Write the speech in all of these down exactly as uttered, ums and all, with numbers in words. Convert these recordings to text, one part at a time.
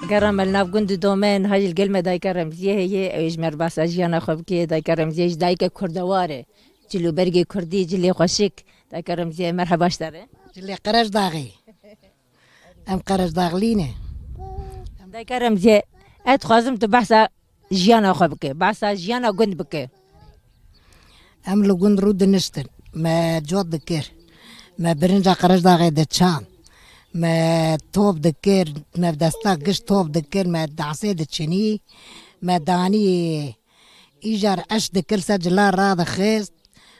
Kerem el nav gund û dome, niha jî li gel me dayika Remziye heye, ew ê ji me re behsa jiyana xwe bike. Dayika Remziye jî dayike kurdewar e. Cil û bergê kurdî, cilê xweşik. Dayika Remziye, merheba ji te re. Cilê Qerejdaxê. Em Qerejdaxlî ne. Dayika Remziye, ez dixwazim tu behsa jiyana xwe bike, behsa jiyana gund bike. Em li gund rû diniştin. Me cot dikir. Me birinca Qerejdaxê diçan. Me top dikir. Me bi desta giş top dikir. Me dehsê diçinî. Me danî îcar eş dikir, ser cila radixist.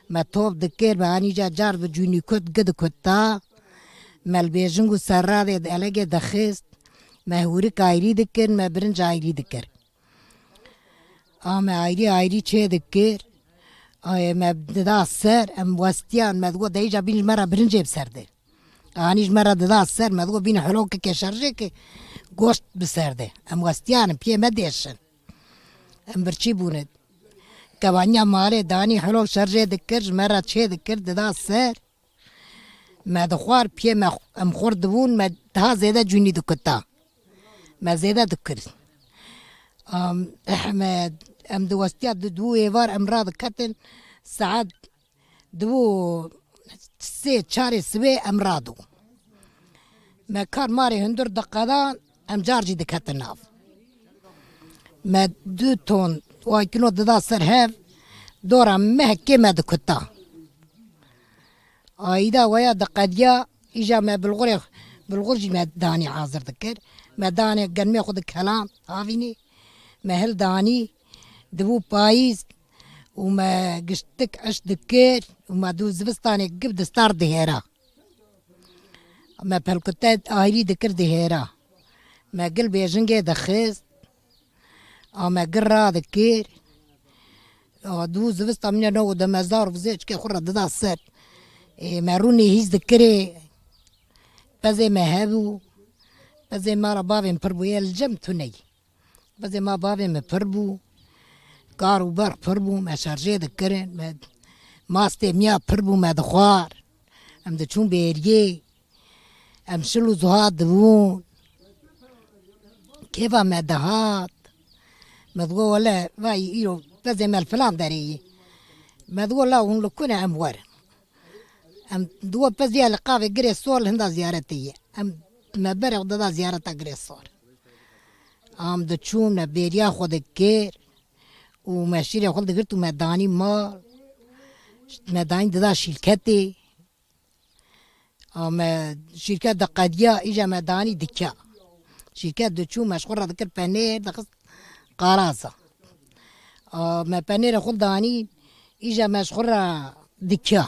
Me top dikir. Me anî îca car bi cûnî kut, gi dikutta. Me li bêjing û serradê di elegê dixist. Me hûrik ayrî dikir, me birinc ayrî dikir. A me ayrî ayrî çê dikir. Ay, me dida ser, em westiyan, me digot, "Deyîca bîn ji me re birincê bi ser de." Anî ji me re dida ser, me digot, "Bîn hilokeke şerjê ke goşt bi ser de." Em westiyan, piyê me dêşin. Em birçî bûne. Kevaniya malê danî hilok şerjê dikir, ji me re çê dikir, dida ser. Me dixwar, piyê me, em xurt dibûn, me daha zêde cûnî dikuta. Me zêde dikir. Am, me, em diwestiya di dû êvar em radiketin, saet dibû sê çarê sibê em radû. Me kar marê hundir diqedan, em car jî diketin nav. Me du ton, wa kilo dida ser hev, dora mehkê me dikuta. Ayda waya diqediya, îja me bilxurê, bilxur jî me danî hazir dikir. Me danê germê xwe dikelan, havînî. Me hil danî, dibû payîz û me giştik iş dikir û me dû zivistanê gib distar dihêra. Me pelkute ayrî dikir dihêra. Me gil bêjingê dixist. A me gir radikir. A dû zivista mîne no de me zar vizê çike xwe re dida ser. Ê, me rûnê hîs dikirê. Pezê me hebû. Pezê me re bavên pir bûye li cem tuneyî. Pezê me bavê me pir bû. Kar û ber pir bû. Me şerjê dikirin. Me mastê miya pir bû me dixwar. Em diçûn bêriyê. Em şil û zuha dibûn. Kêfa me dihat. Me digot, "Wele, vay, îro pezê me li filan derê yî." Me digot, "La hûn li ku ne, em werin." Em digot, "Pez ya li qavê Girê Sor li hinda ziyaretê yî." Em me berê xwe dida ziyareta Girê Sor. Em diçûn, me bêriya xwe dikir û me şîrê xwe digirt û me danî mal. Me danî dida şîrketê. A me şîrket diqediya, îja me danî dikya. Şîrket diçû, me ji xwe re dikir penêr, dixist qaraza. A me penêrê xwe danî, îja me ji xwe re dikya.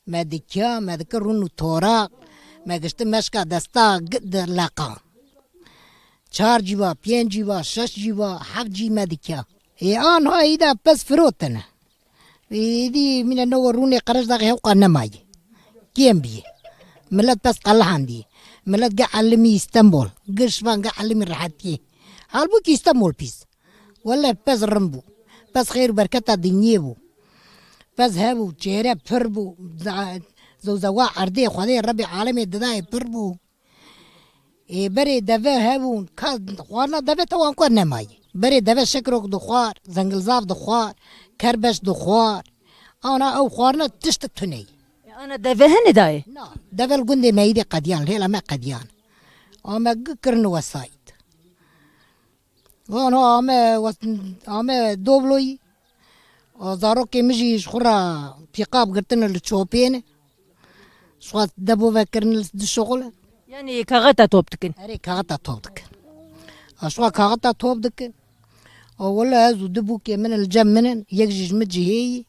Me dikya, me dikir rûn û toraq, me gişti meşka desta gi-, di leqa. Çar cî va, pênc cî va, şeş cî va, heft cî me dikya. Ê anha îda pez firotine. Êdî mîne newe rûnê Qerejdaxê hewqa nemayî. Kêm bî. Milet pez qelihandî. Milet ge elimî Îstenbol. Ge şivan ge elimî rehetiyê. Halbûkî Îstenbol pîs. Wele pez rin bû. Pez xêr û berketa dinyê bû. Pez hebû, çêre pir bû. Za-, zewzewa erdê Xwedê Rebê alemê didayê pir bû. Ê, berê deve hebûn, ka xwarina deve te wan ku nemayî. Berê deve şekirok dixwar, zengilzav dixwar, kerbeş dixwar. Ana ew xwarina tişt tuneyî. Ana deve hene dayê? Na, deve li gundê me îdê qediyan, li hêla me qediyan. A me gi kirin wesayît. Wan ho ame wes-, ame dobloyî. O zarokê min jî ji xwe re pîqab girtine li çopê ne. Ji xwe debo vekirin li dişoxile. Yanî kaxeta top dikin? Erê, kaxeta top dikin. A ji xwe kaxeta top dikin. A wele ez û du bûkê min in li cem min in. Yek jî ji min cihê yî.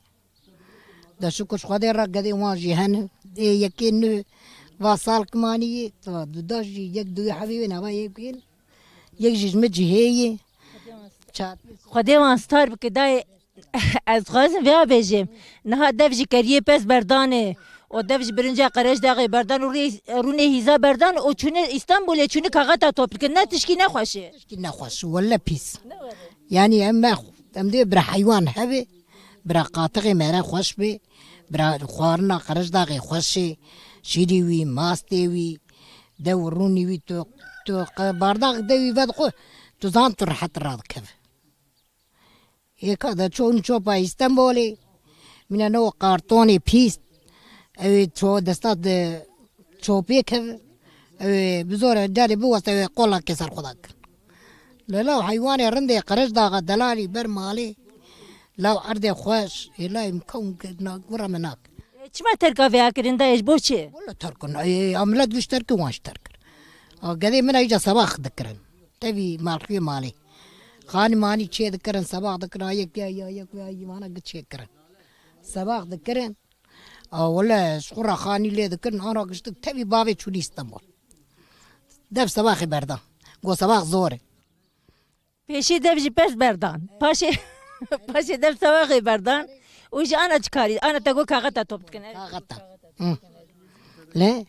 De şukur ji Xwedê re gedê wan jî hene. Ê yekê nû va sal kimanî yê. Va du da jî yek du hebî wê nava yek wê. Yek jî ji min cihê yê. Çar. Xwedê wan star bike dayê. Ez dixwazim vêya bêjim. Niha dev ji keriyê pez berdanê. O dev ji birinca Qerejdaxê berdan û rê-, rûnê hîza berdan û çûne Îstanbulê çûne kaxeta top dikin. Ne tişkî nexweş e. Tişkî nexweş, wele pîs. Yanî em me, em dê bira heywan hebe, bira qatixê me re xweş be, bira xwarina Qerejdaxê xweş e, şîrî wî, mastê wî, dew û rûnî wî tu Tu qe-, bardax de wî vedixwe, tu zan tu rehet radikeve. Êka de çon çopa Îstenbolê, mîna ne o kartonê pîst, ew ê ço-, desta de çopê keve, ew ê bi zor e, carê biweste, ew ê qolakê ser xwe de kin. Lê law heywanê rindê qirij daxa delalî ber malê, law erdê xweş, ê layê min kewm kir, na, gura min nak. E, çima terka vêya kirin dayê, ji bo çi? Wala terkin, ê, a millet giş terkin, wan jî terkin. A gedê min a îca sebax dikirin. Tevî malxiyê malê. Xanî manî çê dikirin, sebax dikirin, a yek ya, ya yek ya, yî vana gi çê kirin. Sebax dikirin. A wele ji xwe re xanî lê dikirin, ana giştik tevî bavê çûnî Îstanbul. Dev sebaxê berdan. Go sebax zor e. Pêşî dev jî pes berdan. Paşê, paşê dev sebaxê berdan. Û ji ana çi karî? Ana te got kaxeta top dikin. Kaxeta. Hı. Le?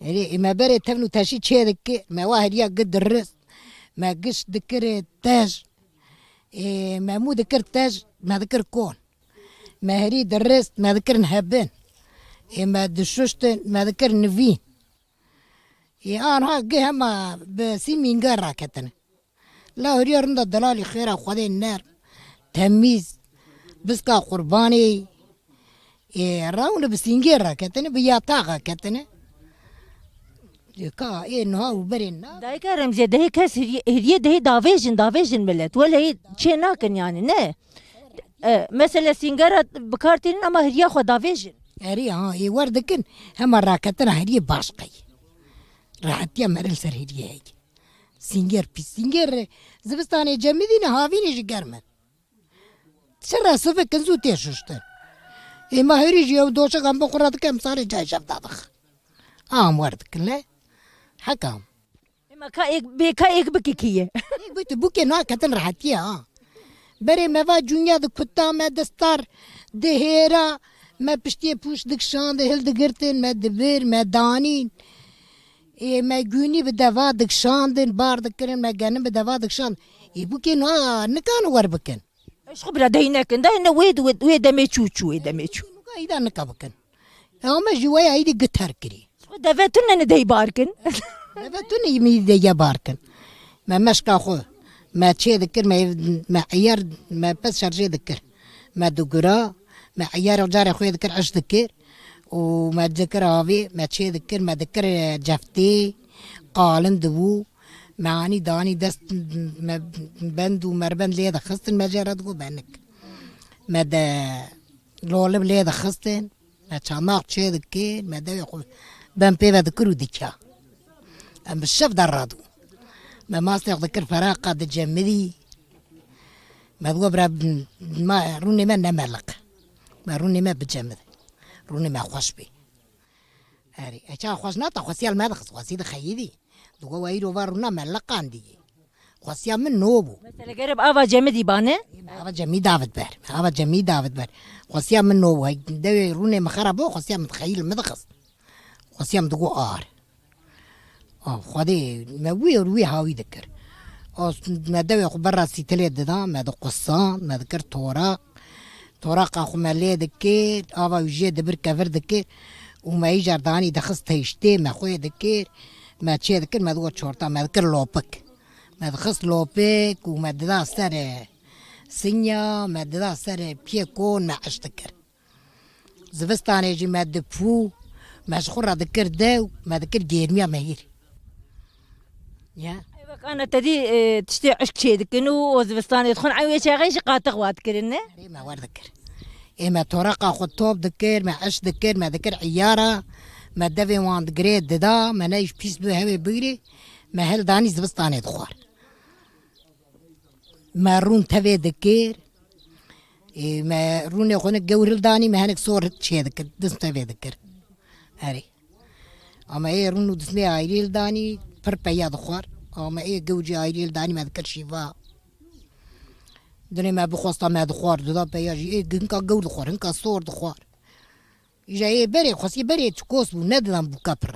Erê, ê me berê tevn û teşî çê dikir, me wa heriya gi dirist, me giş dikir tej. Ê, me mû dikir tej, me dikir kon. Me herî dirist, me dikirin hebin. Ê, me dişuştin, me dikir nivîn. Ê, anha gi hema bi sî mînga raketine. La heriya rinda delalî xêra Xwedê nerm, temîz, biska qurbanê, ê, rawne bi sîngê raketine, bi yataxa ketine. Ê, ka, ê, niha û berê na. Dayika Remzê, dehê kes hiriye, hiriye dehê davêjin, davêjin millet. Wele çê nakin yani, ne? E, mesela sîngera bi kar tînin ama hiriya xwe davêjin. Erê, ha, ê wer dikin, hema raketina heriyê baş qey. Rahetiya meriv ser heriyê heye. Sînger pîs. Sînger zivistanê cemidî ne, havînê jî germ in. Çira sivik in zû tê şuştin. Ê ma herî jî ew doşekan bi xwe re dike, em sarê cayê şev dadix. Am wer dikin le. Hekam. Ema ka êk, bê ka êk bikî kî ye? Êk bikî bûkê naketin rehetiyê ha. Berê me va cunya di kuta me distar, di hêra, me piştiyê pûş dikişandin, hildigirtin, me dibir, me danîn. Ê, me gûnî bi deva dikişandin, bar dikirin, me genim bi deva dikişand. Ê, bûkê na, nikan wer bikin. Ji xwe bira dey nekin. Dey ne wê, wê, wê demê çû, çû wê demê çû. Nuka îda nika bikin. E, ama jî weya îdî gi terk kirî. Ji xwe deve tune ne dey bar kin. Deve tune yî min îdî dey bar kin. Me meşka xwe, me çê dikir, me, me eyar, me pes şerjê dikir. Me digura, me eyar carê xwe dikir, iş dikir. Û me dikir avê, me çê dikir, me dikir, e, ceftê, qalin dibû. Me anî danî dest, me bend û merbend lê dixistin, me jê re digot benik. Me de lolim lê dixistin, me çamaq çê dikir, me dewê xwe ben pê ve dikir û dikya. Em bi şev de radû. Me mastê xwe dikir feraqa di cemidî. Me digot bira, ma rûnê me nemeliq. Me rûnê me bicemid. Rûnê me xweş bê. Erê, e, ça xweş nata, xwesiya li me dixist, xwesî dixeyidî. Digo we îro va rûna me liqandî. Xwesiya min no bû. Mesela gere bi ava cemidî bane? Me ava cemî davit ber. Me ava cemî davit ber. Xwesiya min no bû. Hey, dewê rûnê min xera bû, xwesiya min dixeyî li min dixist. Xwesiya min digo ar. A, Xwedê me wî û wî hawî dikir. A, me dewê xwe berra sîtilê dida, me diqusan, me dikir toraq. Toraqa xwe me lê dikir, ava wî jê dibir kevir dikir û me îcar danî dixist teyştê, me xwê dikir, me çê dikir, me digot çorta, me dikir lopik. Me dixist lopik û me dida ser, e, sinya, me dida ser, e, piyê kon, me iş dikir. Zivistanê jî me dipû, me ji xwe re dikir dew, me dikir gêrmiya mehîr. Ya. Ê, wek ana te dî, e, tiştê hişk çê dikin û o zivistanê dixwin, ew ê çaxê jî qatix wa dikirin, ne? Erê, me wer dikir. Ê, me toraqa xwe top dikir, me iş dikir, me dikir eyara, me devê wan digirê dida, me ne îş pîs bi hewê bigirê, me hil danî zivistanê dixwar. Me rûn tevê dikir. Ê, me rûnê xwe hinek gewr hildanî, me hinek sor çê dikir, dism tevê dikir. Erê. Ama ê rûn û dismê ayrî hildanî, pir peya dixwar. Ama ê gewr jî ayrî hildanî, me dikir şîva. Dinê me bixwesta me dixwar, dida peya jî. Ê hinka gewr dixwar, hinka sor dixwar. Îja ê berê, xwesiyê berê çikos bû, nedidan bûka pir.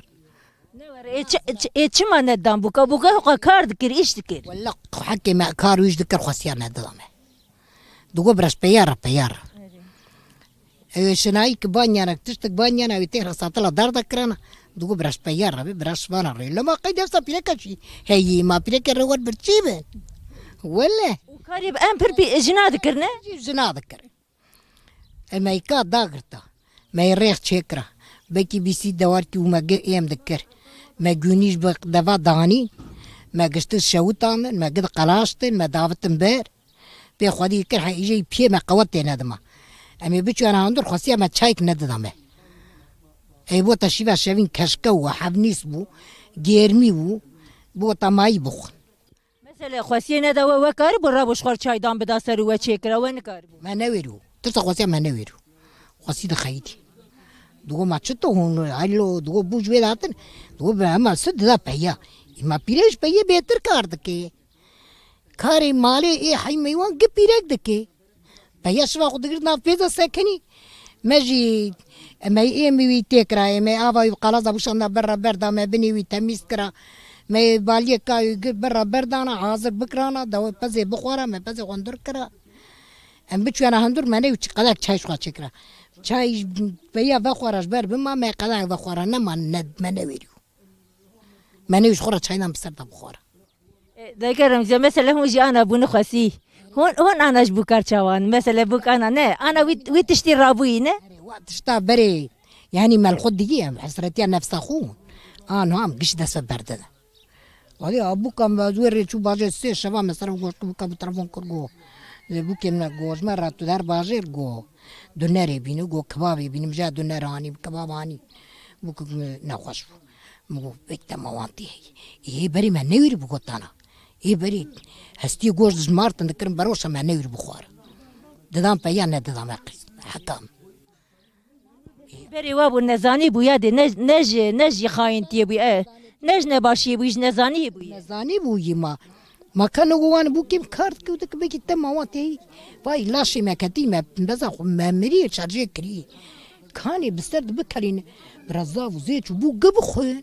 Ne were, ê çi, çi, ê çima nedidan bûka? Bûka xwe kar dikir, îş dikir. Wella hekê me kar û îş dikir, xwesiya nedida me. Digo bira ji peya re, peya re. Ew ê şinayî ki banyana, tiştik banyana, ew ê têra satila dar de kirana. Digo biraz peya re be, biraz vana re. Lema qey dewsa pîreka jî heyî, ma pîreke re wer bir çî be. Wele. Û karê bi em pir pî-, jina dikir, ne? Jina dikir. Emeyka dagirta. Me rêx çêkira. Bekî bîsî dewarkî û me gi êm dikir. Me gûnî ji bi deva danî. Me giştin şewita min, me gid qelaştin, me davitin ber. Pê xwedî kir he îjê piyê me qewet tê nedima. Em ê biçûyana hundir xwestiya me çayek nedida me. Ey bota şîva şevîn keşke û hevnîs bû, gêrmî bû, bota mayî bixwin. Mesela xwestiye neda we, we karibû rabû ji xwe çaydan bida ser û we çêkira, we nikaribû. Me newêrî û. Tirsa xwestiya me newêrî û. Xwestî dixeyîtî. Digo ma çi to hûn, helo, digo bû ji wê de hatin. Digo bi hema si dida peya. Îma pîrê ji peyê bêtir kar dike. Karê malê ê heymeywan gi pîrek dike. Peya şiva xwe digir nav pêza sekinî. Me jî, me ê mî wî têkira, ê me ava wî qalaza bûşanda berra berda, me binê wî temîz kira. Me baliyê ka wî gir berra berdana, hazir bikirana, dawê pezê bixwara, me pezê xwendir kira. Em biçûyana hundir, me newî çi qedek çay ji xwe çêkira. Çay peya vexwara ji ber bima, me qedek vexwara, nema ne, me newêrî. Me newî ji xwe re çaydan bi ser de bixwara. E, dayika Remziye, mesela hûn jî ana bû nixwesî. Hûn, hûn ana ji bûkar çawan? Mesela bûk ana ne? Ana wî, wî tiştî rabûyî ne? Erê, wa tişta berê. Yani me li xwe digî em hesretiya nefsa xwe. An ham giş dest ve berdide. Wali a bûka me wê rê çû bajêr sê şeva me ser goşt bûka bi telefon kir go. Lê bûkê min go ji me re tu der bajêr go. Dunerê bînî go kebabê bînim, ja duner anî, kebab anî. Bûk nexweş bû. Min got, "Pek te ma wan tê heyî." Ê berî me newîrî bû gotana. Ê berî hestiyê goşt ji martin dikirin beroşa me newîrî bixwar. Didan peya ne didan me qîz. Hekam. Berê wa bû nezanî bû ya dê ne, ne ji, ne ji xayintiyê bû, e, ne ji nebaşiyê bû, ji nezaniyê bû. Nezanî bû yî ma. Ma ka ne wan bû kêm kar dikewt ki belkî te ma wan tê. Vay laşê me ketî me beza xwe me mirî şarjê kirî. Kanê bi ser de bikelîne. Bira zav û zêç û bû gi bixwe.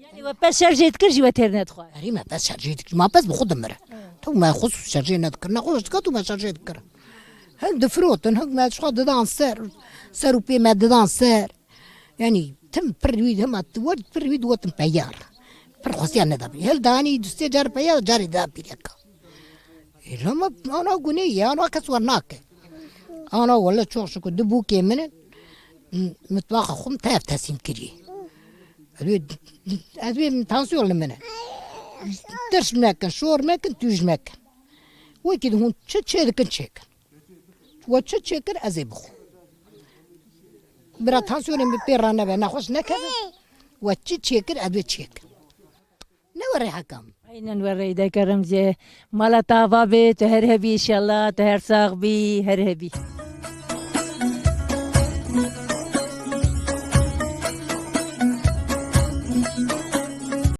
Yani we pes şarjê dikir jî we têr nedixwar. Erê me pes şarjê dikir. Ma pes bi xwe dimire. Tu me xwe şarjê nedikir. Ne xwe dika tu me şarjê dikir. Hin difirotin, hin me ji xwe didan ser. Ser û pê me didan ser. Yani tim pir wî hema tu wer pir wî digotin peyar. Pir xwestiya nedabî. Hel danî du sê car peyar, carê da pîreka. Ê, lama ana gunê ye, ana kes wer nake. Ana wele çok şükür du bûkê min in. M-, mitbaxa xwe tev tesîm kiriye. Ez wê, ez wê tansiyon li min e. Tirş mekin, şor mekin, tûj mekin. Wekî hûn çi çê dikin çêkin. We çi çêkir ez ê bixwim. Bira tansiyonê min pê re nebe, nexweş nekeve. We çi çêkir ez wê çêkim. Ne were hekam. Aynen were, dayika Remziye. Mala te ava be, tu her hebî inşallah, tu her sax bî, her hebî.